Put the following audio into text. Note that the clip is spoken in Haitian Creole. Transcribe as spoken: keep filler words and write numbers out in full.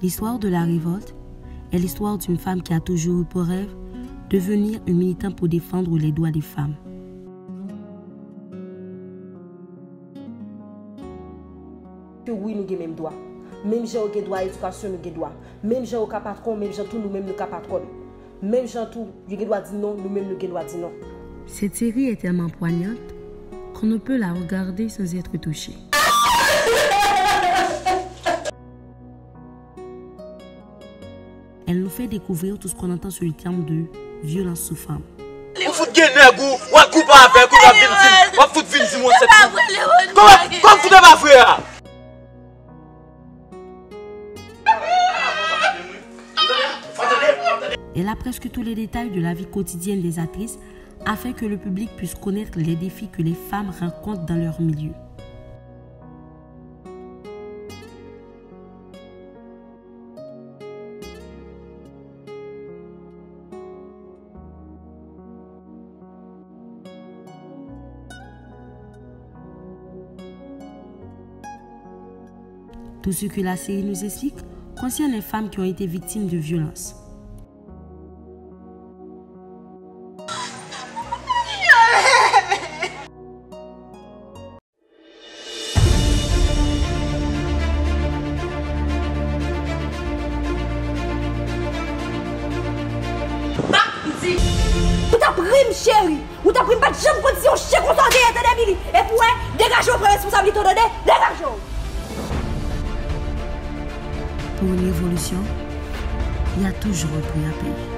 L'histoire de la révolte est l'histoire d'une femme qui a toujours eu pour rêve de devenir une militante pour défendre les droits des femmes. Ke wi, nou gen menm dwa. Menm jan yo gen dwa a edikasyon, nou gen dwa. Menm jan yo ka patwon, menm jan tou nou menm nou ka patwone. Menm jan tou, yo gen dwa di non, nou menm nou gen dwa di non. Cette série est tellement poignante qu'on ne peut la regarder sans être touché. Elle nous fait découvrir tout ce qu'on entend sur le terme de violence sous femme. Ou fout gen nèg ou, w al koupe avè l, kounye a w ap vin di m, w ap fout vin di m yon sèt kou. Kòman, kòman fout e pa vre a? Elle a presque tous les détails de la vie quotidienne des actrices afin que le public puisse connaître les défis que les femmes rencontrent dans leur milieu. Tout ce que la série nous explique concerne les femmes qui ont été victimes de violences. Ou t ap ri m, cheri. Ou t ap ri m, m pa t janm konn si yon chen konsa w te ye, tande, Mili. Epi w wè, degaje w, pran responsablite w, tande, degaje w. Pour une révolution, il y a toujours un prix à payer.